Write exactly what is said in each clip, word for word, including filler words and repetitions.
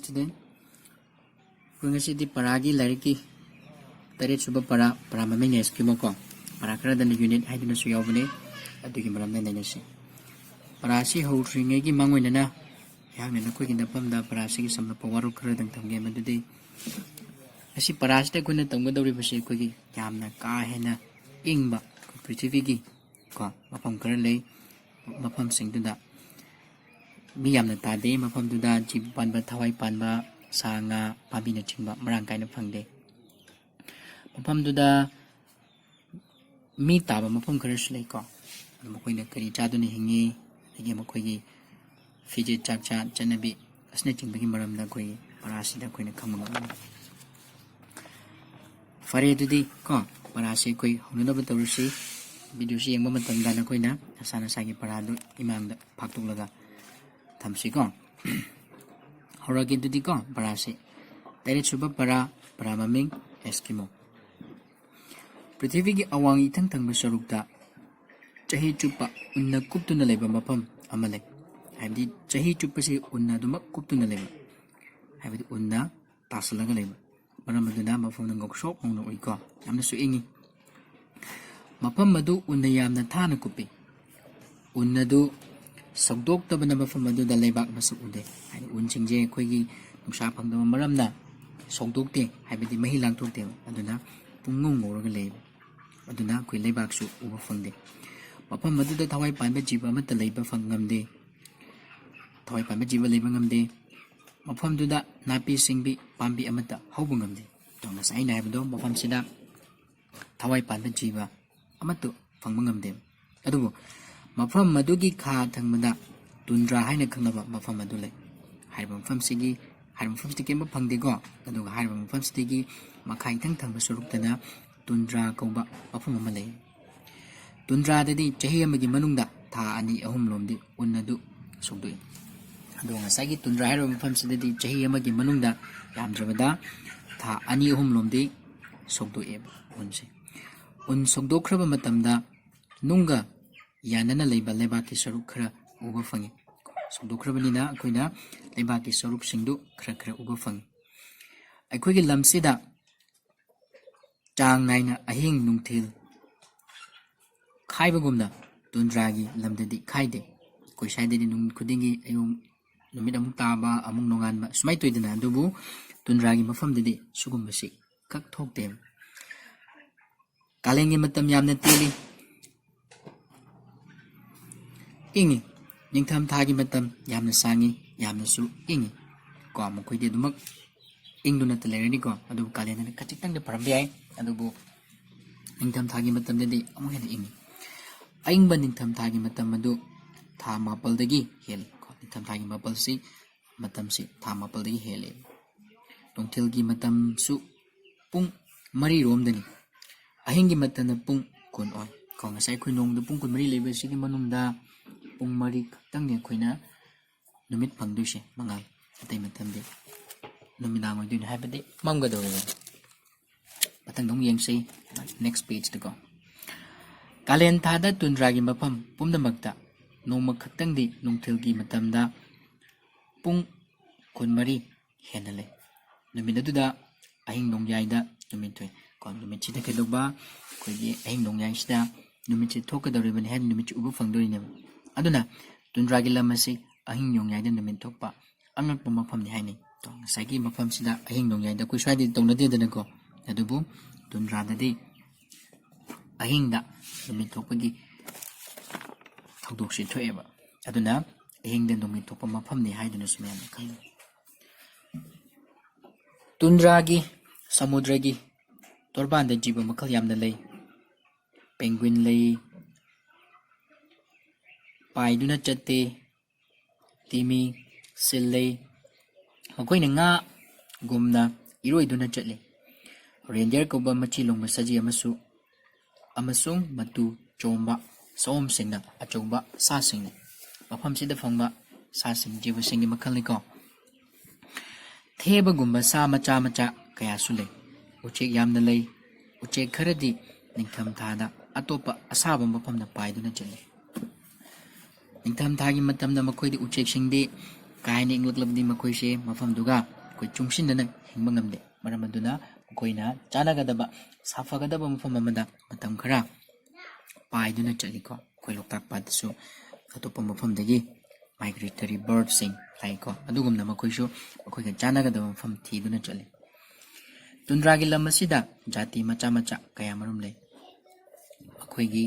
Student, ꯑꯩꯈꯣꯏ ꯉꯁꯤꯗꯤ ꯄꯔꯥꯒꯤ ꯂꯥꯏꯔꯤꯛꯀꯤ ꯇꯔꯦꯠ ꯁꯨꯕ ꯄꯔꯥ, ꯄꯔꯥ ꯃꯃꯤꯡꯅ Eskimo ꯀꯣ꯫ ꯄꯔꯥ ꯈꯔꯗꯅ unit ꯍꯥꯏꯗꯨꯅꯁꯨ ꯌꯥꯎꯕꯅꯦ, ꯑꯗꯨꯒꯤ ꯃꯔꯝꯗ ꯅꯩꯅꯁꯤ꯫ ꯄꯔꯥꯁꯤ ꯍꯧꯗ꯭ꯔꯤꯉꯩꯒꯤ ꯃꯥꯡꯑꯣꯏꯅꯅ ꯑꯩꯍꯥꯛꯅ ꯅꯈꯣꯏꯒꯤ ꯅꯐꯝꯗ ꯄꯔꯥꯁꯤꯒꯤ ꯁꯝꯂꯞꯄ ꯋꯥꯔꯣꯜ ꯈꯔꯗꯪ ꯊꯝꯒꯦ꯫ ꯃꯗꯨꯗꯤ ꯉꯁꯤ ꯄꯔꯥꯁꯤꯗ ꯑꯩꯈꯣꯏꯅ ꯇꯝꯒꯗꯧꯔꯤꯕꯁꯤ ꯑꯩꯈꯣꯏꯒꯤ ꯌꯥꯝꯅ ꯀꯥ ꯍꯦꯟꯅ ꯏꯪꯕ ꯄ꯭ꯔꯤꯊꯤꯕꯤꯒꯤ ꯀꯣ ꯃꯐꯝ ꯈꯔ ꯂꯩ꯫ ꯃꯐꯝꯁꯤꯡꯗꯨꯗ ꯃꯤ ꯌꯥꯝꯅ ꯇꯥꯗꯦ꯫ ꯃꯐꯝꯗꯨꯗ ꯖꯤꯕ ꯄꯥꯟꯕ, ꯊꯋꯥꯏ ꯄꯥꯟꯕ, ꯁꯥ ꯉꯥ, ꯄꯥꯝꯕꯤꯅꯆꯤꯡꯕ ꯃꯔꯥꯡ ꯀꯥꯏꯅ ꯐꯪꯗꯦ꯫ ꯃꯐꯝꯗꯨꯗ ꯃꯤ ꯇꯥꯕ ꯃꯐꯝ ꯈꯔꯁꯨ ꯂꯩꯀꯣ꯫ ꯑꯗꯨ ꯃꯈꯣꯏꯅ ꯀꯔꯤ ꯆꯥꯗꯨꯅ ꯍꯤꯡꯉꯤ, ꯑꯗꯒꯤ ꯃꯈꯣꯏꯒꯤ ꯐꯤꯖꯦꯠ ꯆꯥꯛꯆꯥ ꯆꯠꯅꯕꯤ ꯑꯁꯤꯅꯆꯤꯡꯕꯒꯤ ꯃꯔꯝꯗ ꯑꯩꯈꯣꯏꯒꯤ ꯄꯔꯥꯁꯤꯗ ꯑꯩꯈꯣꯏꯅ ꯈꯪꯕ ꯉꯝꯒꯅꯤ꯫ ꯐꯔꯦ, ꯑꯗꯨꯗꯤ ꯀꯣ ꯄꯔꯥꯁꯤ ꯑꯩꯈꯣꯏ ꯍꯧꯅꯅꯕ ꯇꯧꯔꯁꯤ꯫ Videoꯁꯤ ꯌꯦꯡꯕ ꯃꯇꯝꯗ ꯅꯈꯣꯏꯅ ꯅꯁꯥ ꯅꯁꯥꯒꯤ ꯄꯔꯥꯗꯨ ꯏꯃꯥꯡꯗ ꯐꯥꯛꯇꯣꯛꯂꯒ ꯊꯝꯁꯤꯀꯣ꯫ ꯍꯧꯔꯒꯦ ꯑꯗꯨꯗꯤ ꯀꯣ ꯄꯔꯥꯁꯤ꯫ ꯇꯔꯦꯠ ꯁꯨꯕ ꯄꯔꯥ, ꯄꯔꯥ ꯃꯃꯤꯡ Eskimo꯫ ꯄ꯭ꯔꯤꯊꯤꯕꯤꯒꯤ ꯑꯋꯥꯡ ꯏꯊꯪ ꯊꯪꯕ ꯁꯔꯨꯛꯇ ꯆꯍꯤ ꯆꯨꯞꯄ ꯎꯟꯅ ꯀꯨꯞꯇꯨꯅ ꯂꯩꯕ ꯃꯐꯝ ꯑꯃ ꯂꯩ꯫ ꯍꯥꯏꯕꯗꯤ ꯆꯍꯤ ꯆꯨꯞꯄꯁꯤ ꯎꯟꯅ ꯑꯗꯨꯃꯛ ꯀꯨꯞꯇꯨꯅ ꯂꯩꯕ, ꯍꯥꯏꯕꯗꯤ ꯎꯟꯅ ꯇꯥꯁꯤꯜꯂꯒ ꯂꯩꯕ꯫ ꯃꯔꯝ ꯑꯗꯨꯅ ꯃꯐꯝꯗꯨ ꯉꯧꯁꯣꯛ ꯉꯧꯅ ꯎꯏꯀꯣ, ꯌꯥꯝꯅꯁꯨ ꯏꯪꯉꯤ꯫ ꯃꯐꯝ ꯑꯗꯨ ꯎꯟꯅ ꯌꯥꯝꯅ ꯊꯥꯅ ꯀꯨꯞꯄꯤ꯫ ꯎꯟ ꯑꯗꯨ ꯁꯧꯗꯣꯛꯇꯕꯅ ꯃꯐꯝ ꯑꯗꯨꯗ ꯂꯩꯕꯥꯛ ꯃꯁꯛ ꯎꯗꯦ꯫ ꯍꯥꯏꯗꯤ ꯎꯟꯁꯤꯡꯁꯦ ꯑꯩꯈꯣꯏꯒꯤ ꯅꯨꯡꯁꯥ ꯐꯪꯗꯕ ꯃꯔꯝꯅ ꯁꯧꯗꯣꯛꯇꯦ, ꯍꯥꯏꯕꯗꯤ ꯃꯍꯤ ꯂꯥꯡꯊꯣꯛꯇꯦꯕ꯫ ꯑꯗꯨꯅ ꯄꯨꯡꯉꯧ ꯉꯧꯔꯒ ꯂꯩꯌꯦꯕ꯫ ꯑꯗꯨꯅ ꯑꯩꯈꯣꯏ ꯂꯩꯕꯥꯛꯁꯨ ꯎꯕ ꯐꯪꯗꯦ꯫ ꯃꯐꯝ ꯑꯗꯨꯗ ꯊꯋꯥꯏ ꯄꯥꯟꯕ ꯖꯤꯕ ꯑꯃꯠꯇ ꯂꯩꯕ ꯐꯪ ꯉꯝꯗꯦ꯫ ꯊꯋꯥꯏ ꯄꯥꯟꯕ ꯖꯤꯕ ꯂꯩꯕ ꯉꯝꯗꯦ꯫ ꯃꯐꯝꯗꯨꯗ ꯅꯥꯄꯤ ꯁꯤꯡꯕꯤ ꯄꯥꯝꯕꯤ ꯑꯃꯠꯇ ꯍꯧꯕ ꯉꯝꯗꯦ꯫ ꯑꯗꯣ ꯉꯁꯥꯏ ꯑꯩꯅ ꯍꯥꯏꯕꯗꯣ, ꯃꯐꯝꯁꯤꯗ ꯊꯋꯥꯏ ꯄꯥꯟꯕ ꯖꯤꯕ ꯑꯃꯠꯇ ꯐꯪꯕ ꯉꯝꯗꯦ꯫ ꯑꯗꯨꯕꯨ ꯃꯐꯝ ꯑꯗꯨꯒꯤ ꯈꯥ ꯊꯪꯕꯗ ꯇꯨꯟꯗ꯭ꯔꯥ ꯍꯥꯏꯅ ꯈꯪꯅꯕ ꯃꯐꯝ ꯑꯗꯨ ꯂꯩ꯫ ꯍꯥꯏꯔꯤꯕ ꯃꯐꯝꯁꯤꯒꯤ, ꯍꯥꯏꯔꯤꯕ ꯃꯐꯝꯁꯤꯗꯤ ꯀꯔꯤꯝꯇ ꯐꯪꯗꯦꯀꯣ꯫ ꯑꯗꯨꯒ ꯍꯥꯏꯔꯤꯕ ꯃꯐꯝꯁꯤꯗꯒꯤ ꯃꯈꯥ ꯏꯊꯪ ꯊꯪꯕ ꯁꯔꯨꯛꯇꯅ ꯇꯨꯟꯗ꯭ꯔꯥ ꯀꯧꯕ ꯃꯐꯝ ꯑꯃ ꯂꯩ꯫ ꯇꯨꯟꯗ꯭ꯔꯥꯗꯗꯤ ꯆꯍꯤ ꯑꯃꯒꯤ ꯃꯅꯨꯡꯗ ꯊꯥ ꯑꯅꯤ ꯑꯍꯨꯝ ꯂꯣꯝꯗꯤ ꯎꯟ ꯑꯗꯨ ꯁꯧꯗꯣꯛꯏ꯫ ꯑꯗꯨꯒ ꯉꯁꯥꯏꯒꯤ ꯇꯨꯟꯗ꯭ꯔꯥ ꯍꯥꯏꯔꯤꯕ ꯃꯐꯝꯁꯤꯗꯗꯤ ꯆꯍꯤ ꯑꯃꯒꯤ ꯃꯅꯨꯡꯗ ꯌꯥꯝꯗ꯭ꯔꯕꯗ ꯊꯥ ꯑꯅꯤ ꯑꯍꯨꯝ ꯂꯣꯝꯗꯤ ꯁꯧꯗꯣꯛꯑꯦꯕ ꯎꯟꯁꯦ꯫ ꯎꯟ ꯁꯧꯗꯣꯛꯈ꯭ꯔꯕ ꯃꯇꯝꯗ ꯅꯨꯡꯒ ꯌꯥꯅꯅ ꯂꯩꯕ ꯂꯩꯕꯥꯛꯀꯤ ꯁꯔꯨꯛ ꯈꯔ ꯎꯕ ꯐꯪꯉꯤ꯫ ꯁꯧꯗꯣꯛꯈ꯭ꯔꯕꯅꯤꯅ ꯑꯩꯈꯣꯏꯅ ꯂꯩꯕꯥꯛꯀꯤ ꯁꯔꯨꯛꯁꯤꯡꯗꯨ ꯈꯔ ꯈꯔ ꯎꯕ ꯐꯪꯉꯤ꯫ ꯑꯩꯈꯣꯏꯒꯤ ꯂꯝꯁꯤꯗ ꯆꯥꯡ ꯅꯥꯏꯅ ꯑꯍꯤꯡ ꯅꯨꯡꯊꯤꯜ ꯈꯥꯏꯕꯒꯨꯝꯅ ꯇꯨꯟꯗ꯭ꯔꯥꯒꯤ ꯂꯝꯗꯗꯤ ꯈꯥꯏꯗꯦ꯫ ꯑꯩꯈꯣꯏ ꯁ꯭ꯋꯥꯏꯗꯗꯤ ꯅꯨꯃꯤꯠ ꯈꯨꯗꯤꯡꯒꯤ ꯑꯌꯨꯛ ꯅꯨꯃꯤꯠ ꯑꯃꯨꯛ ꯇꯥꯕ, ꯑꯃꯨꯛ ꯅꯣꯡꯉꯥꯟꯕ, ꯁꯨꯃꯥꯏꯅ ꯇꯧꯏꯗꯅ꯫ ꯑꯗꯨꯕꯨ ꯇꯨꯟꯗ꯭ꯔꯥꯒꯤ ꯃꯐꯝꯗꯗꯤ ꯁꯤꯒꯨꯝꯕꯁꯤ ꯈꯛ ꯊꯣꯛꯇꯦꯕ꯫ ꯀꯥꯂꯦꯟꯒꯤ ꯃꯇꯝ ꯌꯥꯝꯅ ꯇꯦꯜꯂꯤ, ꯏꯪꯉꯤ꯫ ꯅꯤꯡꯊꯝꯊꯥꯒꯤ ꯃꯇꯝ ꯌꯥꯝꯅ ꯁꯥꯡꯉꯤ, ꯌꯥꯝꯅꯁꯨ ꯏꯪꯉꯤ꯫ ꯀꯣ, ꯃꯈꯣꯏꯗꯤ ꯑꯗꯨꯃꯛ ꯏꯪꯗꯨꯅꯇ ꯂꯩꯔꯅꯤꯀꯣ꯫ ꯑꯗꯨꯕꯨ ꯀꯥꯂꯦꯟꯗꯅ ꯈꯖꯤꯛꯇꯪꯗꯤ ꯐꯔꯝꯕ ꯌꯥꯏ꯫ ꯑꯗꯨꯕꯨ ꯅꯤꯡꯊꯝꯊꯥꯒꯤ ꯃꯇꯝꯗꯗꯤ ꯑꯃꯨꯛ ꯍꯦꯟꯅ ꯏꯪꯉꯤ꯫ ꯑꯏꯪꯕ ꯅꯤꯡꯊꯝꯊꯥꯒꯤ ꯃꯇꯝ ꯑꯗꯨ ꯊꯥ ꯃꯥꯄꯜꯗꯒꯤ ꯍꯦꯜꯂꯤ꯫ ꯀꯣ, ꯅꯤꯡꯊꯝꯊꯥꯒꯤ ꯃꯥꯄꯜꯁꯤ, ꯃꯇꯝꯁꯤ ꯊꯥ ꯃꯥꯄꯜꯗꯒꯤ ꯍꯦꯜꯂꯤ꯫ ꯅꯨꯡꯊꯤꯜꯒꯤ ꯃꯇꯝꯁꯨ ꯄꯨꯡ ꯃꯔꯤꯔꯣꯝꯗꯅꯤ꯫ ꯑꯍꯤꯡꯒꯤ ꯃꯇꯝꯗ ꯄꯨꯡ ꯀꯨꯟ ꯑꯣꯏ꯫ ꯀꯣ, ꯉꯁꯥꯏ ꯑꯩꯈꯣꯏ ꯅꯣꯡꯃꯗ ꯄꯨꯡ ꯀꯨꯟꯃꯔꯤ ꯂꯩꯕꯁꯤꯒꯤ ꯃꯅꯨꯡꯗ ꯄꯨꯡ ꯃꯔꯤ ꯈꯛꯇꯪꯅꯤ ꯑꯩꯈꯣꯏꯅ ꯅꯨꯃꯤꯠ ꯐꯪꯗꯣꯏꯁꯦ, ꯃꯉꯥꯜ꯫ ꯑꯇꯩ ꯃꯇꯝꯗꯤ ꯅꯨꯃꯤꯗꯥꯡ ꯑꯣꯏꯗꯣꯏꯅꯤ, ꯍꯥꯏꯕꯗꯤ ꯃꯝꯒꯗꯧꯔꯤꯕꯅꯤ꯫ ꯃꯊꯪꯗ ꯑꯃꯨꯛ ꯌꯦꯡꯁꯤ, next pageꯇꯀꯣ꯫ ꯀꯥꯂꯦꯟ ꯊꯥꯗ ꯇꯨꯟꯗ꯭ꯔꯥꯒꯤ ꯃꯐꯝ ꯄꯨꯝꯅꯃꯛꯇ ꯅꯣꯡꯃ ꯈꯛꯇꯪꯗꯤ ꯅꯨꯡꯊꯤꯜꯒꯤ ꯃꯇꯝꯗ ꯄꯨꯡ ꯀꯨꯟꯃꯔꯤ ꯍꯦꯟꯅ ꯂꯩ꯫ ꯅꯨꯃꯤꯠ ꯑꯗꯨꯗ ꯑꯍꯤꯡ ꯅꯣꯡꯌꯥꯏꯗ ꯅꯨꯃꯤꯠ ꯊꯣꯛꯏ꯫ ꯀꯣ, ꯅꯨꯃꯤꯠꯁꯤꯗ ꯀꯩꯗꯧꯕ? ꯑꯩꯈꯣꯏꯒꯤ ꯑꯍꯤꯡ ꯅꯣꯡꯌꯥꯏꯁꯤꯗ ꯅꯨꯃꯤꯠꯁꯤ ꯊꯣꯛꯀꯗꯧꯔꯤꯕꯅꯤ ꯍꯥꯏꯅ ꯅꯨꯃꯤꯠꯁꯤ ꯎꯕ ꯐꯪꯗꯣꯔꯤꯅꯦꯕ꯫ ꯑꯗꯨꯅ ꯇꯨꯟꯗ꯭ꯔꯥꯒꯤ ꯂꯝ ꯑꯁꯤ ꯑꯍꯤꯡ ꯅꯣꯡꯌꯥꯏꯗ ꯅꯨꯃꯤꯠ ꯊꯣꯛꯄ ꯑꯉꯛꯄ ꯃꯐꯝꯅꯤ ꯍꯥꯏꯅꯩ꯫ ꯇꯣ, ꯉꯁꯥꯏꯒꯤ ꯃꯐꯝꯁꯤꯗ ꯑꯍꯤꯡ ꯅꯣꯡꯌꯥꯏꯗ ꯑꯩꯈꯣꯏ ꯁ꯭ꯋꯥꯏꯗꯗꯤ ꯇꯧꯅꯗꯦꯗꯅꯀꯣ, ꯑꯗꯨꯕꯨ ꯇꯨꯟꯗ꯭ꯔꯥꯗꯗꯤ ꯑꯍꯤꯡꯗ ꯅꯨꯃꯤꯠ ꯊꯣꯛꯄꯒꯤ ꯊꯧꯗꯣꯛꯁꯤ ꯊꯣꯛꯑꯦꯕ꯫ ꯑꯗꯨꯅ ꯑꯍꯤꯡꯗ ꯅꯨꯃꯤꯠ ꯊꯣꯛꯄ ꯃꯐꯝꯅꯤ ꯍꯥꯏꯗꯨꯅꯁꯨ ꯃꯌꯥꯝꯅ ꯈꯪꯅꯩ꯫ ꯇꯨꯟꯗ꯭ꯔꯥꯒꯤ ꯁꯃꯨꯗ꯭ꯔꯒꯤ ꯇꯣꯔꯕꯥꯟꯗ ꯖꯤꯕ ꯃꯈꯜ ꯌꯥꯝꯅ ꯂꯩ꯫ ꯄꯦꯡꯒ꯭ꯋꯤꯟ ꯂꯩ, ꯄꯥꯏꯗꯨꯅ ꯆꯠꯇꯦ, ꯇꯤꯃꯤ, ꯁꯤꯜ ꯂꯩ꯫ ꯃꯈꯣꯏꯅ ꯉꯥꯒꯨꯝꯅ ꯏꯔꯣꯏꯗꯨꯅ ꯆꯠꯂꯤ꯫ ꯔꯦꯟꯗꯤꯌꯔ ꯀꯧꯕ ꯃꯆꯤ ꯂꯣꯡꯕ ꯁꯖꯤ ꯑꯃꯁꯨ, ꯑꯃꯁꯨꯡ ꯃꯇꯨ ꯆꯣꯝꯕ ꯁꯑꯣꯝꯁꯤꯡꯅ ꯑꯆꯧꯕ ꯁꯥꯁꯤꯡꯅꯤ꯫ ꯃꯐꯝꯁꯤꯗ ꯐꯪꯕ ꯁꯥꯁꯤꯡ ꯖꯤꯕꯁꯤꯡꯒꯤ ꯃꯈꯜꯅꯤꯀꯣ꯫ ꯊꯦꯕꯒꯨꯝꯕ ꯁꯥ ꯃꯆꯥ ꯃꯆꯥ ꯀꯌꯥꯁꯨ ꯂꯩ꯫ ꯎꯆꯦꯛ ꯌꯥꯝꯅ ꯂꯩ꯫ ꯎꯆꯦꯛ ꯈꯔꯗꯤ ꯅꯤꯡꯊꯝꯊꯥꯗ ꯑꯇꯣꯞꯄ ꯑꯁꯥꯕ ꯃꯐꯝꯗ ꯄꯥꯏꯗꯨꯅ ꯆꯠꯂꯤ꯫ ꯅꯤꯡꯊꯝꯊꯥꯒꯤ ꯃꯇꯝꯗ ꯃꯈꯣꯏꯗꯤ, ꯎꯆꯦꯛꯁꯤꯡꯗꯤ ꯀꯥ ꯍꯦꯟꯅ ꯏꯪꯂꯛꯂꯕꯗꯤ ꯃꯈꯣꯏꯁꯦ ꯃꯐꯝꯗꯨꯒ ꯑꯩꯈꯣꯏ ꯆꯨꯡꯁꯤꯟꯗꯅ ꯍꯤꯡꯕ ꯉꯝꯗꯦ꯫ ꯃꯔꯝ ꯑꯗꯨꯅ ꯃꯈꯣꯏꯅ ꯆꯥꯟꯅꯒꯗꯕ, ꯁꯥꯐꯒꯗꯕ ꯃꯐꯝ ꯑꯃꯗ ꯃꯇꯝ ꯈꯔ ꯄꯥꯏꯗꯨꯅ ꯆꯠꯂꯤꯀꯣ꯫ ꯑꯩꯈꯣꯏ ꯂꯣꯛꯇꯥꯛ ꯄꯥꯠꯇꯁꯨ ꯑꯇꯣꯞꯄ ꯃꯐꯝꯗꯒꯤ migratory birdꯁꯤꯡ ꯂꯥꯛꯏꯀꯣ꯫ ꯑꯗꯨꯒꯨꯝꯅ ꯃꯈꯣꯏꯁꯨ ꯃꯈꯣꯏꯒ ꯆꯥꯟꯅꯒꯗꯕ ꯃꯐꯝ ꯊꯤꯗꯨꯅ ꯆꯠꯂꯤ꯫ ꯇꯨꯟꯗ꯭ꯔꯥꯒꯤ ꯂꯝ ꯑꯁꯤꯗ ꯖꯥꯇꯤ ꯃꯆꯥ ꯃꯆꯥ ꯀꯌꯥ ꯃꯔꯨꯝ ꯂꯩ꯫ ꯃꯈꯣꯏꯒꯤ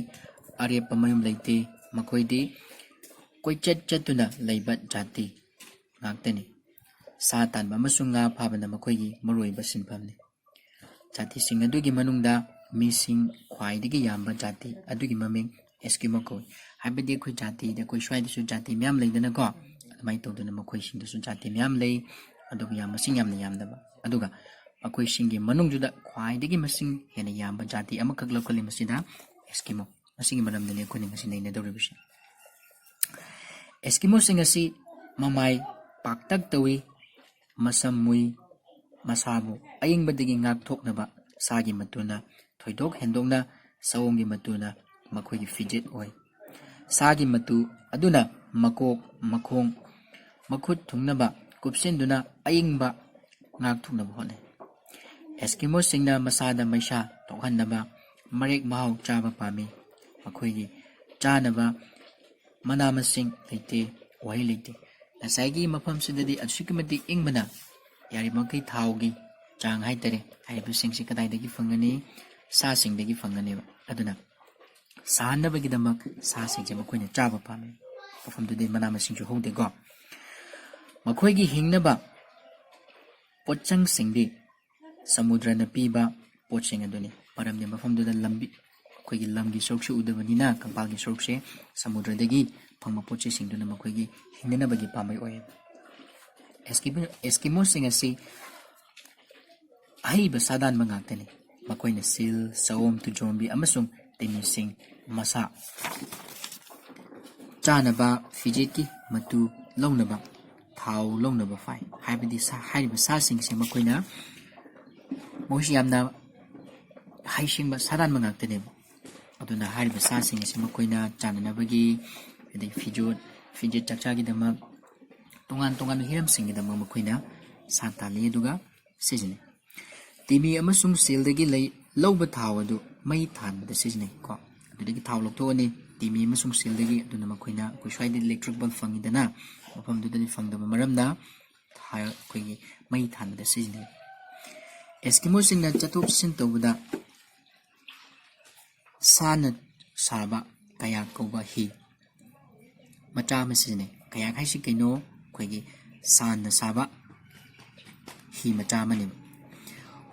ꯑꯔꯦꯞꯄ ꯃꯌꯨꯝ ꯂꯩꯇꯦ꯫ ꯃꯈꯣꯏꯗꯤ ꯀꯣꯏꯆꯠ ꯆꯠꯇꯨꯅ ꯂꯩꯕ ꯖꯥꯇꯤ ꯉꯥꯛꯇꯅꯤ꯫ ꯁꯥ ꯇꯥꯟꯕ ꯑꯃꯁꯨꯡ ꯉꯥ ꯐꯥꯕꯅ ꯃꯈꯣꯏꯒꯤ ꯃꯔꯨꯑꯣꯏꯕ ꯁꯤꯟꯐꯝꯅꯤ꯫ ꯖꯥꯇꯤꯁꯤꯡ ꯑꯗꯨꯒꯤ ꯃꯅꯨꯡꯗ ꯃꯤꯁꯤꯡ ꯈ꯭ꯋꯥꯏꯗꯒꯤ ꯌꯥꯝꯕ ꯖꯥꯇꯤ ꯑꯗꯨꯒꯤ ꯃꯃꯤꯡ ꯑꯦꯁꯀꯤꯃꯣ ꯀꯧꯏ꯫ ꯍꯥꯏꯕꯗꯤ ꯑꯩꯈꯣꯏ ꯖꯥꯇꯤꯗ, ꯑꯩꯈꯣꯏ ꯁ꯭ꯋꯥꯏꯗꯁꯨ ꯖꯥꯇꯤ ꯃꯌꯥꯝ ꯂꯩꯗꯅꯀꯣ, ꯑꯗꯨꯃꯥꯏꯅ ꯇꯧꯗꯅ ꯃꯈꯣꯏꯁꯤꯡꯗꯁꯨ ꯖꯥꯇꯤ ꯃꯌꯥꯝ ꯂꯩ, ꯑꯗꯨꯕꯨ ꯌꯥꯝ ꯃꯁꯤꯡ ꯌꯥꯝꯅ ꯌꯥꯝꯗꯕ꯫ ꯑꯗꯨꯒ ꯃꯈꯣꯏꯁꯤꯡꯒꯤ ꯃꯅꯨꯡꯗꯨꯗ ꯈ꯭ꯋꯥꯏꯗꯒꯤ ꯃꯁꯤꯡ ꯍꯦꯟꯅ ꯌꯥꯝꯕ ꯖꯥꯇꯤ ꯑꯃꯈꯛ ꯂꯧꯈꯠꯂꯤ, ꯃꯁꯤꯗ ꯑꯦꯁꯀꯤꯃꯣ꯫ ꯃꯁꯤꯒꯤ ꯃꯔꯝꯗꯅꯤ ꯑꯩꯈꯣꯏꯅ ꯉꯁꯤ ꯅꯩꯅꯗꯧꯔꯤꯕꯁꯤ꯫ ꯑꯦꯁꯀꯤꯃꯣꯁꯤꯡ ꯑꯁꯤ ꯃꯃꯥꯏ ꯄꯥꯛꯇꯛ ꯇꯧꯏ, ꯃꯁꯝ ꯃꯨꯏ, ꯃꯁꯥꯕꯨ ꯑꯏꯪꯕꯗꯒꯤ ꯉꯥꯛꯊꯣꯛꯅꯕ ꯁꯥꯒꯤ ꯃꯇꯨꯅ ꯊꯣꯏꯗꯣꯛ ꯍꯦꯟꯗꯣꯛꯅ ꯁꯑꯣꯝꯒꯤ ꯃꯇꯨꯅ ꯃꯈꯣꯏꯒꯤ ꯐꯤꯖꯦꯠ ꯑꯣꯏ꯫ ꯁꯥꯒꯤ ꯃꯇꯨ ꯑꯗꯨꯅ ꯃꯀꯣꯛ, ꯃꯈꯣꯡ, ꯃꯈꯨꯠ ꯊꯨꯡꯅꯕ ꯀꯨꯞꯁꯤꯟꯗꯨꯅ ꯑꯏꯪꯕ ꯉꯥꯛꯊꯣꯛꯅꯕ ꯍꯣꯠꯅꯩ꯫ ꯑꯦꯁꯀꯤꯃꯣꯁꯤꯡꯅ ꯃꯁꯥꯗ ꯃꯩꯁꯥ ꯊꯣꯛꯍꯟꯅꯕ ꯃꯔꯦꯛ ꯃꯍꯥꯎ ꯆꯥꯕ ꯄꯥꯝꯃꯤ꯫ ꯃꯈꯣꯏꯒꯤ ꯆꯥꯅꯕ ꯃꯅꯥ ꯃꯁꯤꯡ ꯂꯩꯇꯦ, ꯎꯍꯩ ꯂꯩꯇꯦ꯫ ꯉꯁꯥꯏꯒꯤ ꯃꯐꯝꯁꯤꯗꯗꯤ ꯑꯁꯨꯛꯀꯤ ꯃꯇꯤꯛ ꯏꯪꯕꯅ ꯌꯥꯔꯤꯕꯃꯈꯩ ꯊꯥꯎꯒꯤ ꯆꯥꯡ ꯍꯥꯏꯇꯥꯔꯦ, ꯍꯥꯏꯔꯤꯕꯁꯤꯡꯁꯤ ꯀꯗꯥꯏꯗꯒꯤ ꯐꯪꯒꯅꯤ? ꯁꯥꯁꯤꯡꯗꯒꯤ ꯐꯪꯒꯅꯦꯕ꯫ ꯑꯗꯨꯅ ꯁꯥꯍꯟꯅꯕꯒꯤꯗꯃꯛ ꯁꯥꯁꯤꯡꯁꯦ ꯃꯈꯣꯏꯅ ꯆꯥꯕ ꯄꯥꯝꯃꯤ꯫ ꯃꯐꯝꯗꯨꯗꯤ ꯃꯅꯥ ꯃꯁꯤꯡꯁꯨ ꯍꯧꯗꯦꯀꯣ꯫ ꯃꯈꯣꯏꯒꯤ ꯍꯤꯡꯅꯕ ꯄꯣꯠꯆꯪꯁꯤꯡꯗꯤ ꯁꯃꯨꯗ꯭ꯔꯅ ꯄꯤꯕ ꯄꯣꯠꯁꯤꯡ ꯑꯗꯨꯅꯤ꯫ ꯃꯔꯝꯗꯤ ꯃꯐꯝꯗꯨꯗ ꯂꯝꯕꯤ, ꯑꯩꯈꯣꯏꯒꯤ ꯂꯝꯒꯤ ꯁꯔꯨꯛꯁꯦ ꯎꯗꯕꯅꯤꯅ, ꯀꯪꯐꯥꯜꯒꯤ ꯁꯔꯨꯛꯁꯦ ꯁꯃꯨꯗ꯭ꯔꯗꯒꯤ ꯐꯪꯕ ꯄꯣꯠ ꯆꯩꯁꯤꯡꯗꯨꯅ ꯃꯈꯣꯏꯒꯤ ꯍꯤꯡꯅꯅꯕꯒꯤ ꯄꯥꯝꯕꯩ ꯑꯣꯏ꯫ ꯑꯦꯁꯀꯤꯃꯣ-, ꯑꯦꯁꯀꯤꯃꯣꯁꯤꯡ ꯑꯁꯤ ꯑꯍꯩꯕ ꯁꯥꯗꯥꯟꯕ ꯉꯥꯛꯇꯅꯤ꯫ ꯃꯈꯣꯏꯅ ꯁꯤꯜ, ꯆꯑꯣꯝ, ꯇꯨꯖꯣꯝꯕꯤ ꯑꯃꯁꯨꯡ ꯇꯤꯃꯤꯁꯤꯡ ꯃꯁꯥ ꯆꯥꯅꯕ ꯐꯤꯖꯦꯠꯀꯤ ꯃꯇꯨ ꯂꯧꯅꯕ, ꯊꯥꯎ ꯂꯧꯅꯕ ꯐꯥꯏ꯫ ꯍꯥꯏꯕꯗꯤ ꯁꯥ-, ꯍꯥꯏꯔꯤꯕ ꯁꯥꯁꯤꯡꯁꯦ ꯃꯈꯣꯏꯅ, ꯃꯈꯣꯏꯁꯤ ꯌꯥꯝꯅ ꯍꯩꯁꯤꯡꯕ ꯁꯥꯗꯥꯟꯕ ꯉꯥꯛꯇꯅꯦꯕ꯫ ꯑꯗꯨꯅ ꯍꯥꯏꯔꯤꯕ ꯁꯥꯁꯤꯡ ꯑꯁꯤ ꯃꯈꯣꯏꯅ ꯆꯥꯅꯅꯕꯒꯤ ꯑꯗꯩ ꯐꯤꯖꯣꯠ, ꯐꯤꯖꯦꯠ ꯆꯥꯛꯆꯥꯒꯤꯗꯃꯛ, ꯇꯣꯉꯥꯟ ꯇꯣꯉꯥꯟꯕ ꯍꯤꯔꯝꯁꯤꯡꯒꯤꯗꯃꯛ ꯃꯈꯣꯏꯅ ꯁꯥ ꯇꯥꯜꯂꯤ ꯑꯗꯨꯒ ꯁꯤꯖꯤꯟꯅꯩ꯫ ꯇꯤꯃꯤ ꯑꯃꯁꯨꯡ ꯁꯤꯜꯗꯒꯤ ꯂꯩ ꯂꯧꯕ ꯊꯥꯎ ꯑꯗꯨ ꯃꯩ ꯊꯥꯟꯕꯗ ꯁꯤꯖꯤꯟꯅꯩ ꯀꯣ꯫ ꯑꯗꯨꯗꯒꯤ ꯊꯥꯎ ꯂꯧꯊꯣꯛꯑꯅꯤ ꯇꯤꯃꯤ ꯑꯃꯁꯨꯡ ꯁꯤꯜꯗꯒꯤ, ꯑꯗꯨꯅ ꯃꯈꯣꯏꯅ ꯑꯩꯈꯣꯏ ꯁ꯭ꯋꯥꯏꯗ electric bulb ꯐꯪꯉꯤꯗꯅ, ꯃꯐꯝꯗꯨꯗꯗꯤ ꯐꯪꯗꯕ ꯃꯔꯝꯅ ꯊꯥ-, ꯑꯩꯈꯣꯏꯒꯤ ꯃꯩ ꯊꯥꯟꯕꯗ ꯁꯤꯖꯤꯟꯅꯩ꯫ ꯑꯦꯁꯀꯤꯃꯣꯁꯤꯡꯅ ꯆꯠꯊꯣꯛ ꯆꯠꯁꯤꯟ ꯇꯧꯕꯗ ꯁꯥꯅ ꯁꯥꯕ ꯀꯌꯥꯛ ꯀꯧꯕ ꯍꯤ ꯃꯆꯥ ꯑꯃ ꯁꯤꯖꯤꯟꯅꯩ꯫ ꯀꯌꯥꯛ ꯍꯥꯏꯁꯤ ꯀꯩꯅꯣ? ꯑꯩꯈꯣꯏꯒꯤ ꯁꯥꯟꯅ ꯁꯥꯕ ꯍꯤ ꯃꯆꯥ ꯑꯃꯅꯦꯕ꯫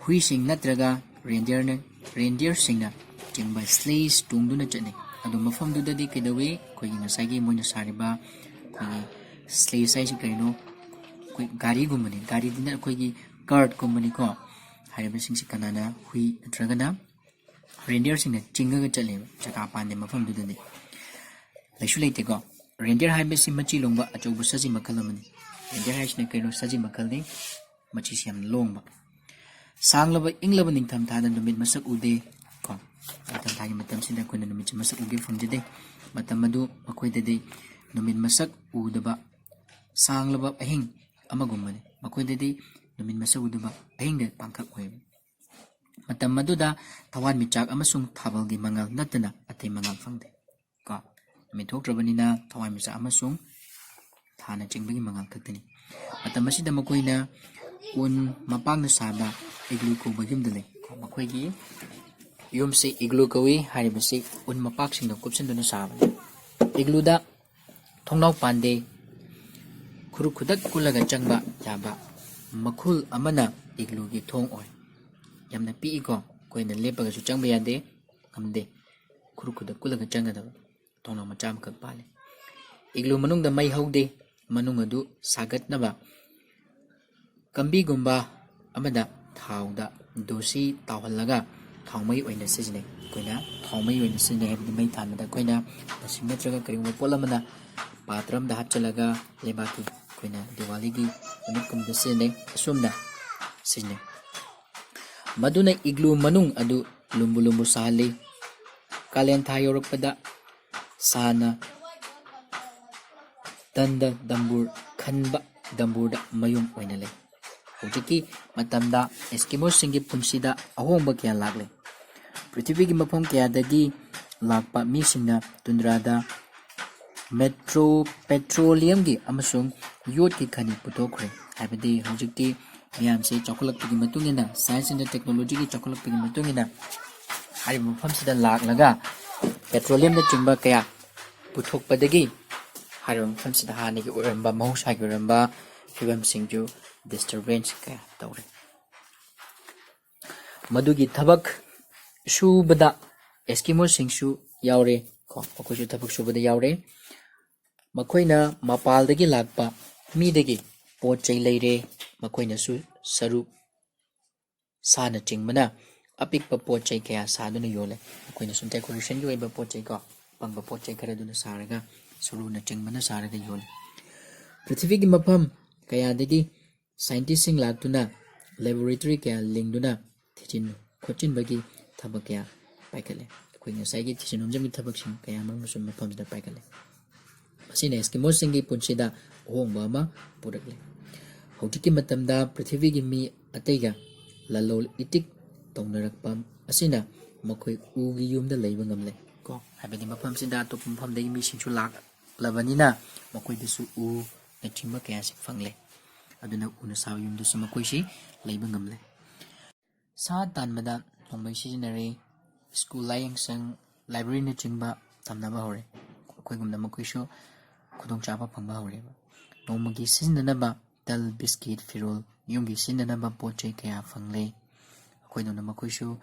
ꯍꯨꯏꯁꯤꯡ ꯅꯠꯇ꯭ꯔꯒ reindeerꯅ, reindeerꯁꯤꯡꯅ ꯆꯤꯡꯕ sledge ꯇꯣꯡꯗꯨꯅ ꯆꯠꯅꯩ꯫ ꯑꯗꯣ ꯃꯐꯝꯗꯨꯗꯗꯤ ꯀꯩꯗꯧꯏ? ꯑꯩꯈꯣꯏꯒꯤ ꯉꯁꯥꯏꯒꯤ ꯃꯣꯏꯅ ꯁꯥꯔꯤꯕ ꯑꯩꯈꯣꯏꯒꯤ sledge ꯍꯥꯏꯁꯤ ꯀꯔꯤꯅꯣ? ꯑꯩꯈꯣꯏ ꯒꯥꯔꯤꯒꯨꯝꯕꯅꯤ꯫ ꯒꯥꯔꯤꯗꯨꯅ ꯑꯩꯈꯣꯏꯒꯤ cartꯀꯨꯝꯕꯅꯤꯀꯣ꯫ ꯍꯥꯏꯔꯤꯕꯁꯤꯡꯁꯤ ꯀꯅꯥꯅ? ꯍꯨꯏ ꯅꯠꯇ꯭ꯔꯒꯅ reindeerꯁꯤꯡꯅ ꯆꯤꯡꯉꯒ ꯆꯠꯂꯦꯕ ꯖꯒꯥ ꯄꯥꯟꯗꯦ ꯃꯐꯝꯗꯨꯗꯗꯤ꯫ ꯂꯩꯁꯨ ꯂꯩꯇꯦꯀꯣ꯫ Reindeer ꯍꯥꯏꯕꯁꯤ ꯃꯆꯤ ꯂꯣꯡꯕ ꯑꯆꯧꯕ ꯁꯖꯤ ꯃꯈꯜ ꯑꯃꯅꯤ꯫ Reindeer ꯍꯥꯏꯁꯤꯅ ꯀꯩꯅꯣ? ꯁꯖꯤ ꯃꯈꯜꯅꯤ꯫ ꯃꯆꯤꯁꯤ ꯌꯥꯝꯅ ꯂꯣꯡꯕ꯫ ꯁꯥꯡꯂꯕ ꯏꯪꯂꯕ ꯅꯤꯡꯊꯝꯊꯥꯗ ꯅꯨꯃꯤꯠ ꯃꯁꯛ ꯎꯗꯦ ꯀꯣ꯫ ꯅꯤꯡꯊꯝꯊꯥꯒꯤ ꯃꯇꯝꯁꯤꯗ ꯑꯩꯈꯣꯏꯅ ꯅꯨꯃꯤꯠꯁꯤ ꯃꯁꯛ ꯎꯒꯦ ꯐꯪꯖꯗꯦ꯫ ꯃꯇꯝ ꯑꯗꯨ ꯃꯈꯣꯏꯗꯗꯤ ꯅꯨꯃꯤꯠ ꯃꯁꯛ ꯎꯗꯕ ꯁꯥꯡꯂꯕ ꯑꯍꯤꯡ ꯑꯃꯒꯨꯝꯕꯅꯤ꯫ ꯃꯈꯣꯏꯗꯗꯤ ꯅꯨꯃꯤꯠ ꯃꯁꯛ ꯎꯗꯕ ꯑꯍꯤꯡꯗ ꯄꯥꯡꯈꯛ ꯑꯣꯏꯕ꯫ ꯃꯇꯝ ꯑꯗꯨꯗ ꯊꯋꯥꯟꯃꯤꯆꯥꯛ ꯑꯃꯁꯨꯡ ꯊꯥꯕꯜꯒꯤ ꯃꯉꯥꯜ ꯅꯠꯇꯅ ꯑꯇꯩ ꯃꯉꯥꯜ ꯐꯪꯗꯦ ꯀꯣ꯫ ꯅꯨꯃꯤꯠ ꯊꯣꯛꯇ꯭ꯔꯕꯅꯤꯅ ꯊꯋꯥꯟꯃꯤꯆꯥꯛ ꯑꯃꯁꯨꯡ ꯊꯥꯅꯆꯤꯡꯕꯒꯤ ꯃꯉꯥꯜ ꯈꯛꯇꯅꯤ꯫ ꯃꯇꯝ ꯑꯁꯤꯗ ꯃꯈꯣꯏꯅ ꯎꯟ ꯃꯄꯥꯛꯅ ꯁꯥꯕ igloo ꯀꯧꯕ ꯌꯨꯝꯗ ꯂꯩ꯫ ꯃꯈꯣꯏꯒꯤ ꯌꯨꯝꯁꯤ igloo ꯀꯧꯏ꯫ ꯍꯥꯏꯔꯤꯕꯁꯤ ꯎꯟ ꯃꯄꯥꯛꯁꯤꯡꯅ ꯀꯨꯞꯁꯤꯟꯗꯨꯅ ꯁꯥꯕꯅꯤ꯫ Iglooꯗ ꯊꯣꯡꯅꯥꯎ ꯄꯥꯟꯗꯦ꯫ ꯈꯨꯔꯨ ꯈꯨꯗꯛ ꯀꯨꯜꯂꯒ ꯆꯪꯕ ꯌꯥꯕ ꯃꯈꯨꯜ ꯑꯃꯅ iglooꯒꯤ ꯊꯣꯡ ꯑꯣꯏ꯫ ꯌꯥꯝꯅ ꯄꯤꯛꯏꯀꯣ꯫ ꯑꯩꯈꯣꯏꯅ ꯂꯦꯞꯄꯒꯁꯨ ꯆꯪꯕ ꯌꯥꯗꯦ, ꯉꯝꯗꯦ꯫ ꯈꯨꯔꯨ ꯈꯨꯗꯛ ꯀꯨꯜꯂꯒ ꯆꯪꯒꯗꯕ ꯊꯣꯡꯅꯥꯎ ꯃꯆꯥ ꯑꯃꯈꯛ ꯄꯥꯜꯂꯤ꯫ Igloo ꯃꯅꯨꯡꯗ ꯃꯩ ꯍꯧꯗꯦ꯫ ꯃꯅꯨꯡ ꯑꯗꯨ ꯁꯥꯒꯠꯅꯕ ꯀꯝꯕꯤꯒꯨꯝꯕ ꯑꯃꯗ ꯊꯥꯎꯗ ꯗꯣꯁꯤ ꯇꯥꯎꯍꯜꯂꯒ ꯊꯥꯎ ꯃꯩ ꯑꯣꯏꯅ ꯁꯤꯖꯤꯟꯅꯩ꯫ ꯑꯩꯈꯣꯏꯅ ꯊꯥꯎ ꯃꯩ ꯑꯣꯏꯅ ꯁꯤꯖꯤꯟꯅꯩ ꯍꯥꯏꯕꯗꯤ ꯃꯩ ꯊꯥꯟꯕꯗ ꯑꯩꯈꯣꯏꯅ ꯗꯣꯁꯤ ꯅꯠꯇ꯭ꯔꯒ ꯀꯔꯤꯒꯨꯝꯕ ꯄꯣꯠ ꯑꯃꯗ ꯄꯥꯇ꯭ꯔ ꯑꯃꯗ ꯍꯥꯞꯆꯤꯜꯂꯒ ꯂꯩꯕꯥꯛꯀꯤ ꯑꯩꯈꯣꯏꯅ ꯗꯤꯋꯥꯂꯤꯒꯤ ꯅꯨꯃꯤꯠꯀꯨꯝꯕꯗ ꯁꯤꯖꯤꯟꯅꯩ꯫ ꯑꯁꯨꯝꯅ ꯁꯤꯖꯤꯟꯅꯩ꯫ ꯃꯗꯨꯅ igloo ꯃꯅꯨꯡ ꯑꯗꯨ ꯂꯨꯝꯕꯨ ꯂꯨꯝꯕꯨ ꯁꯥꯍꯜꯂꯤ꯫ ꯀꯥꯂꯦꯟ ꯊꯥ ꯌꯧꯔꯛꯄꯗ ꯁꯥꯅ ꯇꯟꯗ ꯗꯝꯕꯨꯔ ꯈꯟꯕ ꯗꯝꯕꯨꯔꯗ ꯃꯌꯨꯝ ꯑꯣꯏꯅ ꯂꯩ꯫ ꯍꯧꯖꯤꯛꯀꯤ ꯃꯇꯝꯗ ꯑꯦꯁꯀꯤꯃꯣꯁꯤꯡꯒꯤ ꯄꯨꯟꯁꯤꯗ ꯑꯍꯣꯡꯕ ꯀꯌꯥ ꯂꯥꯛꯂꯦ꯫ ꯄ꯭ꯔꯤꯊꯤꯕꯤꯒꯤ ꯃꯐꯝ ꯀꯌꯥꯗꯒꯤ ꯂꯥꯛꯄ ꯃꯤꯁꯤꯡꯅ ꯇꯨꯟꯗ꯭ꯔꯥꯗ ꯃꯦꯇ꯭ꯔꯣ ꯄꯦꯇ꯭ꯔꯣꯂꯤꯌꯝꯒꯤ ꯑꯃꯁꯨꯡ ꯌꯣꯠꯀꯤ ꯈꯅꯤ ꯄꯨꯊꯣꯛꯈ꯭ꯔꯦ꯫ ꯍꯥꯏꯕꯗꯤ ꯍꯧꯖꯤꯛꯇꯤ ꯃꯤꯌꯥꯝꯁꯦ ꯆꯥꯎꯈꯠꯂꯛꯄꯒꯤ ꯃꯇꯨꯡ ꯏꯟꯅ, ꯁꯥꯏꯟꯁ ꯑꯦꯟ ꯇꯦꯛꯅꯣꯂꯣꯖꯤꯒꯤ ꯆꯥꯎꯈꯠꯂꯛꯄꯒꯤ ꯃꯇꯨꯡ ꯏꯟꯅ ꯍꯥꯏꯔꯤꯕ ꯃꯐꯝꯁꯤꯗ ꯂꯥꯛꯂꯒ ꯄꯦꯇ꯭ꯔꯣꯂꯤꯌꯝꯅꯆꯤꯡꯕ ꯀꯌꯥ ꯄꯨꯊꯣꯛꯄꯗꯒꯤ ꯍꯥꯏꯔꯤꯕ ꯃꯐꯝꯁꯤꯗ ꯍꯥꯟꯅꯒꯤ ꯑꯣꯏꯔꯝꯕ, ꯃꯍꯧꯁꯥꯒꯤ ꯑꯣꯏꯔꯝꯕ ꯐꯤꯕꯝꯁꯤꯡꯁꯨ disturbance ꯀꯌꯥ ꯇꯧꯔꯦ꯫ ꯃꯗꯨꯒꯤ ꯊꯕꯛ ꯁꯨꯕꯗ ꯑꯦꯁꯀꯤꯃꯣꯁꯤꯡꯁꯨ ꯌꯥꯎꯔꯦ ꯀꯣ, ꯃꯈꯣꯏꯁꯨ ꯊꯕꯛ ꯁꯨꯕꯗ ꯌꯥꯎꯔꯦ꯫ ꯃꯈꯣꯏꯅ ꯃꯄꯥꯜꯗꯒꯤ ꯂꯥꯛꯄ ꯃꯤꯗꯒꯤ ꯄꯣꯠ ꯆꯩ ꯂꯩꯔꯦ, ꯃꯈꯣꯏꯅꯁꯨ ꯁꯔꯨ ꯁꯥꯅꯆꯤꯡꯕꯅ ꯑꯄꯤꯛꯄ ꯄꯣꯠ ꯆꯩ ꯀꯌꯥ ꯁꯥꯗꯨꯅ ꯌꯣꯜꯂꯦ꯫ ꯃꯈꯣꯏꯅꯁꯨ decorationꯒꯤ ꯑꯣꯏꯕ ꯄꯣꯠ ꯆꯩ ꯀꯣ, ꯑꯄꯪꯕ ꯄꯣꯠ ꯆꯩ ꯈꯔ ꯑꯗꯨꯅ ꯁꯥꯔꯒ ꯁꯔꯨꯅꯆꯤꯡꯕꯅ ꯁꯥꯔꯒ ꯌꯣꯜꯂꯤ꯫ ꯄ꯭ꯔꯤꯊꯤꯕꯤꯒꯤ ꯃꯐꯝ ꯀꯌꯥꯗꯒꯤ scientistꯁꯤꯡ ꯂꯥꯛꯇꯨꯅ laboratory ꯀꯌꯥ ꯂꯤꯡꯗꯨꯅ ꯊꯤꯖꯤꯟ ꯈꯣꯠꯆꯤꯟꯕꯒꯤ ꯊꯕꯛ ꯀꯌꯥ ꯄꯥꯏꯈꯠꯂꯦ꯫ ꯑꯩꯈꯣꯏ ꯉꯁꯥꯏꯒꯤ ꯊꯤꯖꯤꯟ ꯍꯨꯝꯖꯤꯟꯕꯒꯤ ꯊꯕꯛꯁꯤꯡ ꯀꯌꯥ ꯑꯃꯁꯨ ꯃꯐꯝꯁꯤꯗ ꯄꯥꯏꯈꯠꯂꯦ꯫ ꯃꯁꯤꯅ ꯑꯦꯁꯀꯤꯃꯣꯁꯤꯡꯒꯤ ꯄꯨꯟꯁꯤꯗ ꯑꯍꯣꯡꯕ ꯑꯃ ꯄꯨꯔꯛꯂꯦ꯫ ꯍꯧꯖꯤꯛꯀꯤ ꯃꯇꯝꯗ ꯄ꯭ꯔꯤꯊꯤꯕꯤꯒꯤ ꯃꯤ ꯑꯇꯩꯒ ꯂꯂꯣꯜ ꯏꯇꯤꯛ ꯇꯧꯅꯔꯛꯄ ꯑꯁꯤꯅ ꯃꯈꯣꯏ ꯎꯒꯤ ꯌꯨꯝꯗ ꯂꯩꯕ ꯉꯝꯂꯦ ꯀꯣ, ꯍꯥꯏꯕꯗꯤ ꯃꯐꯝꯁꯤꯗ ꯑꯇꯣꯞꯄ ꯃꯐꯝꯗꯒꯤ ꯃꯤꯁꯤꯡꯁꯨ ꯂꯥꯛꯂꯕꯅꯤꯅ ꯃꯈꯣꯏꯗꯁꯨ ꯎꯅꯆꯤꯡꯕ ꯀꯌꯥꯁꯤ ꯐꯪꯂꯦ꯫ ꯑꯗꯨꯅ ꯎꯅ ꯁꯥꯕ ꯌꯨꯝꯗꯁꯨ ꯃꯈꯣꯏꯁꯤ ꯂꯩꯕ ꯉꯝꯂꯦ꯫ ꯁꯥ ꯇꯥꯟꯕꯗ ꯅꯣꯡꯃꯩ ꯁꯤꯖꯤꯟꯅꯔꯦ꯫ ꯁ꯭ꯀꯨꯜ, ꯂꯥꯏꯌꯦꯡꯁꯪ, ꯂꯥꯏꯕ꯭ꯔꯦꯔꯤꯅꯆꯤꯡꯕ ꯊꯝꯅꯕ ꯍꯧꯔꯦ꯫ ꯑꯩꯈꯣꯏꯒꯨꯝꯅ ꯃꯈꯣꯏꯁꯨ ꯈꯨꯗꯣꯡꯆꯥꯕ ꯐꯪꯕ ꯍꯧꯔꯦꯕ꯫ ꯅꯣꯡꯃꯒꯤ ꯁꯤꯖꯤꯟꯅꯅꯕ ꯇꯜ, ꯕꯤꯁꯀꯤꯠ, ꯐꯤꯔꯣꯜ, ꯌꯨꯝꯒꯤ ꯁꯤꯖꯤꯟꯅꯅꯕ ꯄꯣꯠ ꯆꯩ ꯀꯌꯥ ꯐꯪꯂꯦ꯫ ꯑꯩꯈꯣꯏꯗꯧꯅ ꯃꯈꯣꯏꯁꯨ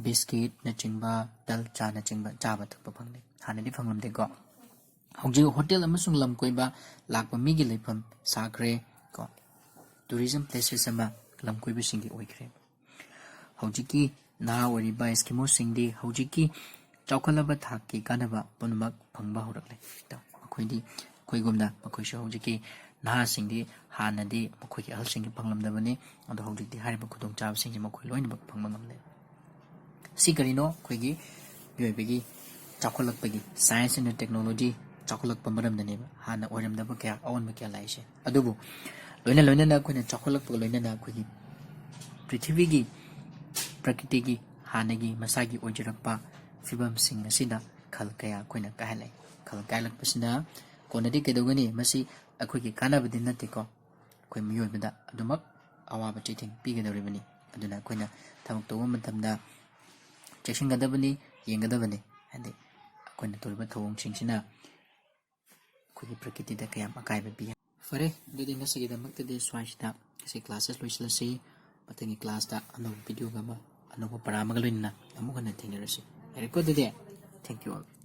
ꯕꯤꯁꯀꯤꯠꯅꯆꯤꯡꯕ, ꯇꯜ, ꯆꯥꯅꯆꯤꯡꯕ ꯆꯥꯕ ꯊꯛꯄ ꯐꯪꯂꯦ꯫ ꯍꯥꯟꯅꯗꯤ ꯐꯪꯂꯝꯗꯦꯀꯣ꯫ ꯍꯧꯖꯤꯛ ꯍꯣꯇꯦꯜ ꯑꯃꯁꯨꯡ ꯂꯝ ꯀꯣꯏꯕ ꯂꯥꯛꯄ ꯃꯤꯒꯤ ꯂꯩꯐꯝ ꯁꯥꯈ꯭ꯔꯦ ꯀꯣ꯫ Tourism places ꯑꯃ ꯂꯝ ꯀꯣꯏꯕꯁꯤꯡꯒꯤ ꯑꯣꯏꯈ꯭ꯔꯦ꯫ ꯍꯧꯖꯤꯛꯀꯤ ꯅꯍꯥ ꯑꯣꯏꯔꯤꯕ ꯑꯦꯁꯀꯤꯃꯣꯁꯤꯡꯗꯤ ꯍꯧꯖꯤꯛꯀꯤ ꯆꯥꯎꯈꯠꯂꯕ ꯊꯥꯛꯀꯤ ꯀꯥꯟꯅꯕ ꯄꯨꯝꯅꯃꯛ ꯐꯪꯕ ꯍꯧꯔꯛꯂꯦ꯫ ꯃꯈꯣꯏꯗꯤ, ꯑꯩꯈꯣꯏꯒꯨꯝꯅ ꯃꯈꯣꯏꯁꯨ ꯍꯧꯖꯤꯛꯀꯤ ꯅꯍꯥꯁꯤꯡꯗꯤ ꯍꯥꯟꯅꯗꯤ ꯃꯈꯣꯏꯒꯤ ꯑꯍꯜꯁꯤꯡꯒꯤ ꯐꯪꯂꯝꯗꯕꯅꯤ, ꯑꯗꯣ ꯍꯧꯖꯤꯛꯇꯤ ꯍꯥꯏꯔꯤꯕ ꯈꯨꯗꯣꯡꯆꯥꯕꯁꯤꯡꯁꯦ ꯃꯈꯣꯏ ꯂꯣꯏꯅꯃꯛ ꯐꯪꯕ ꯉꯝꯂꯦ꯫ ꯁꯤ ꯀꯔꯤꯅꯣ? ꯑꯩꯈꯣꯏꯒꯤ ꯃꯤꯑꯣꯏꯕꯒꯤ ꯆꯥꯎꯈꯠꯂꯛꯄꯒꯤ, science and technology ꯆꯥꯎꯈꯠꯂꯛꯄ ꯃꯔꯝꯗꯅꯦꯕ ꯍꯥꯟꯅ ꯑꯣꯏꯔꯝꯗꯕ ꯀꯌꯥ, ꯑꯑꯣꯟꯕ ꯀꯌꯥ ꯂꯥꯛꯏꯁꯦ꯫ ꯑꯗꯨꯕꯨ ꯂꯣꯏꯅ ꯂꯣꯏꯅꯅ ꯑꯩꯈꯣꯏꯅ ꯆꯥꯎꯈꯠꯂꯛꯄꯒ ꯂꯣꯏꯅꯅ ꯑꯩꯈꯣꯏꯒꯤ ꯄ꯭ꯔꯤꯊꯤꯕꯤꯒꯤ, ꯄ꯭ꯔꯀꯤꯇꯤꯒꯤ ꯍꯥꯟꯅꯒꯤ ꯃꯁꯥꯒꯤ ꯑꯣꯏꯖꯔꯛꯄ ꯐꯤꯕꯝꯁꯤꯡ ꯑꯁꯤꯗ ꯈꯜ ꯀꯌꯥ ꯑꯩꯈꯣꯏꯅ ꯀꯥꯏꯍꯜꯂꯛꯏ꯫ ꯈꯜ ꯀꯥꯏꯍꯜꯂꯛꯄꯁꯤꯅ ꯀꯣꯟꯅꯗꯤ ꯀꯩꯗꯧꯒꯅꯤ? ꯃꯁꯤ ꯑꯩꯈꯣꯏꯒꯤ ꯀꯥꯟꯅꯕꯗꯤ ꯅꯠꯇꯦꯀꯣ, ꯑꯩꯈꯣꯏ ꯃꯤꯑꯣꯏꯕꯗ ꯑꯗꯨꯃꯛ ꯑꯋꯥꯕ ꯆꯩꯊꯦꯡ ꯄꯤꯒꯗꯧꯔꯤꯕꯅꯤ꯫ ꯑꯗꯨꯅ ꯑꯩꯈꯣꯏꯅ ꯊꯕꯛ ꯇꯧꯕ ꯃꯇꯝꯗ ꯆꯦꯛꯁꯤꯟꯒꯗꯕꯅꯤ, ꯌꯦꯡꯒꯗꯕꯅꯤ꯫ ꯍꯥꯏꯗꯤ ꯑꯩꯈꯣꯏꯅ ꯇꯧꯔꯤꯕ ꯊꯧꯑꯣꯡꯁꯤꯡꯁꯤꯅ ꯑꯩꯈꯣꯏꯒꯤ ꯄ꯭ꯔꯀꯤꯇꯤꯗ ꯀꯌꯥꯝ ꯑꯀꯥꯏꯕ ꯄꯤ꯫ ꯐꯔꯦ, ꯑꯗꯨꯗꯤ ꯉꯁꯤꯒꯤꯗꯃꯛꯇꯗꯤ ꯁ꯭ꯋꯥꯏꯁꯤꯗ ꯉꯁꯤ ꯀ꯭ꯂꯥꯁ ꯑꯁꯤ ꯂꯣꯏꯁꯤꯜꯂꯁꯤ꯫ ꯃꯊꯪꯒꯤ ꯀ꯭ꯂꯥꯁꯇ ꯑꯅꯧꯕ ꯚꯤꯗꯤꯑꯣꯒ ꯑꯃ, ꯑꯅꯧꯕ ꯄꯔꯥ ꯑꯃꯒ ꯂꯣꯏꯅꯅ ꯑꯃꯨꯛ ꯍꯟꯅ ꯊꯦꯡꯅꯔꯁꯤ꯫ ꯌꯥꯔꯦꯀꯣ ꯑꯗꯨꯗꯤ? Thank you all.